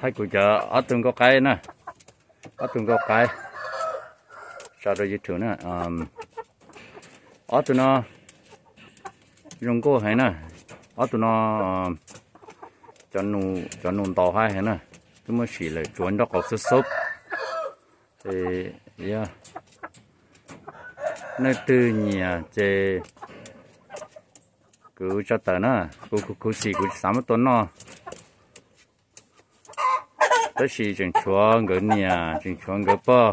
Thaij kuv cov ob tug nkauj qaib na, ob tug nkauj qaib tso rau YouTube na. Ob tug no zoo nkauj heev na, ob tug no cov nus ntaus haib heev na, twb muab sim lawm tsuav nraub qaum xub xub. Yog leej twg nyiam ces kuv tso tawm na, kuv khuv xim kuv tsis xav muab tua noj. Tab sis tseem tshuav nkawd niam, tseem tshuav nkawd pog,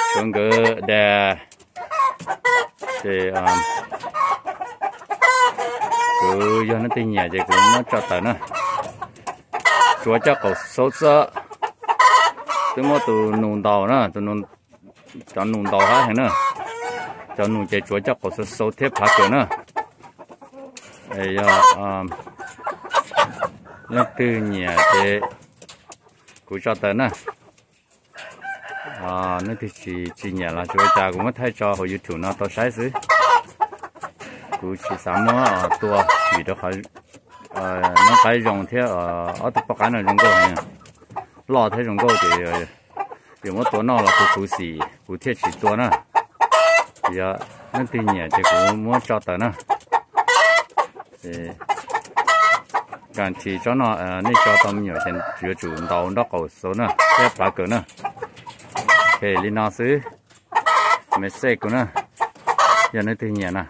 tshuav nkawd dad. Ces kuv yog leej twg nyiam ces kuv muab tso tawm na. Tsuav coj qaum xub xwb, twb muab tus nus ntaus na, cov nus ntaus haib heev na. Cov nus ces tsuav coj qaum xub xub thiab phav kawm na. Yog leej twg nyiam ces kuv tso tawm na. Leej twg tsis nyiam los tsis ua cas, kuv muab thaij tso hauv YouTube no tau saib xwb. Kuv tsis xav muab tua vim rau qhov noob qaib zoo thiab, ob tug poj qaib no zoo nkauj heev, loj thiab zoo nkauj ces yuav muab tua noj los kuv khuv xim kuv thiaj tsis tua na. Yog leej twg nyiam ces kuv muab tso tawm na. Guarantee tsob no nej tso tau me nyuam ces yuav tsum ntaus nraub qaum xub na thiab phav kawm na. Li no xwb, message kuv na, yog leej twg nyiam na.